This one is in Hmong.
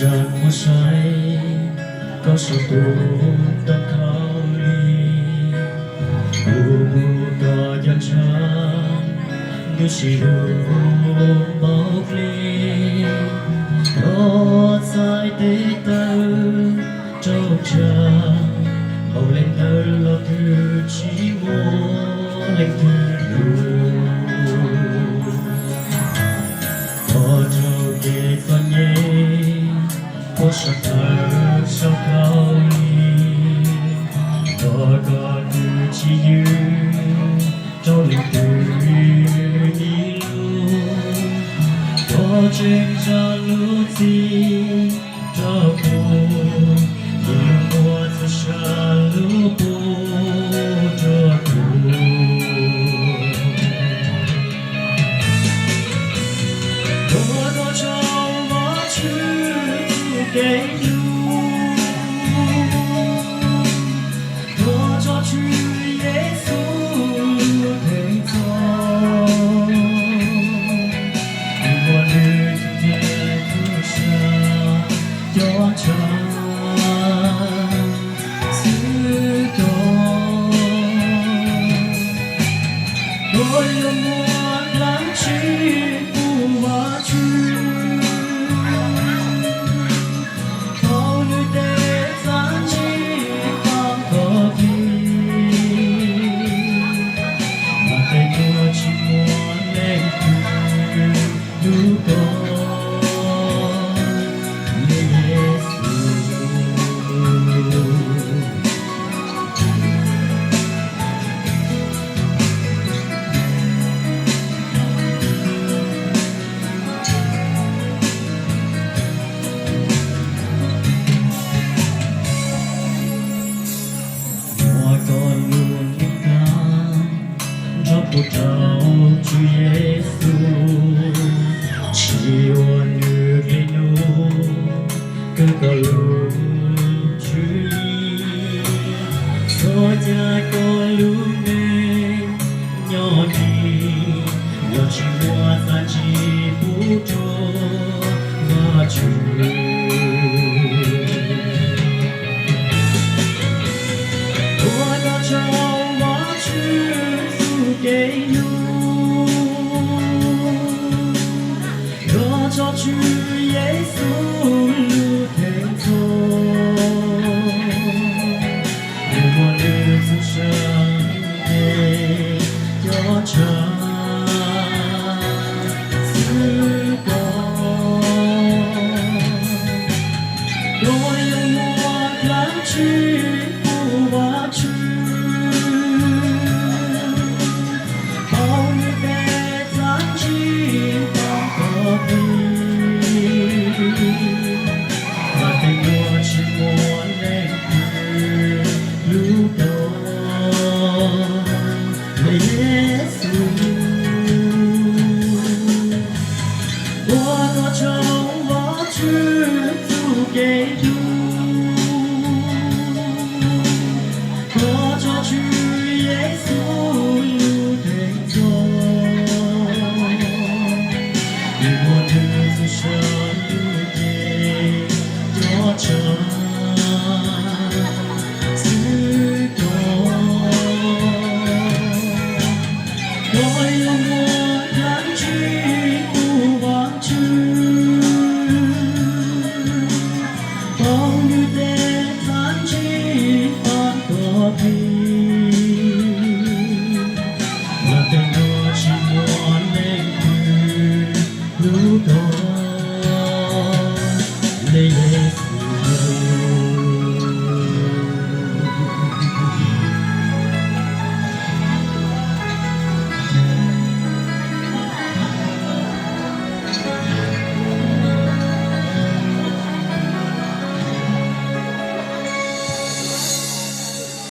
Koj muab saib, koj saum tus ntoo khaub lig, kuv mus koj cov ntshav, ntuj tsis lug npaum plig. Koj txhais tes taw rau ntsa, npaum li ntawd los twb tsis muaj leej twg lug. Koj raug kev txom nyem, koj sab tawm saum khaub lig, koj, koj twb tsis ywg rau leej twg ib lus. Koj tseem zam lub txim rau kuv, ib lub muag txhua sab lub pub rau kuv. Thov koj tso Vajtswv tus kev hlub, thov tso Tswv Yexus lub theej txhoj, mus muab nws txhua txhua sa cov ntshav xwb tau. Koj yuav muaj dlaab tsi pub Vajtswv, thaum nws tej txiaj ntsig paab koj plig, mas tej nuav tsis muaj leej twg hlub koj li Yexus. Muab koj lub neej kaab nrog pub rau Tswv Yexus, tsis ua nws dle nuav, kawg koj lub tswv yim. Txhua caag koj lub neej nyob nig, yuav tsis muaj txiaj ntsig pub rua Vajtswv. Thov koj tso Vajtswv tus kev hlub, thov tso Tswv Yexus lub theej txhoj, mus muab nws txhua sa tej cov ntshav xwb tau. Koj yuav muaj dlaab tsi pub Vajtswv, thaum nws tej txiaj ntsig paab koj plig, mas tej nuav tsis muaj leej twg hlub koj li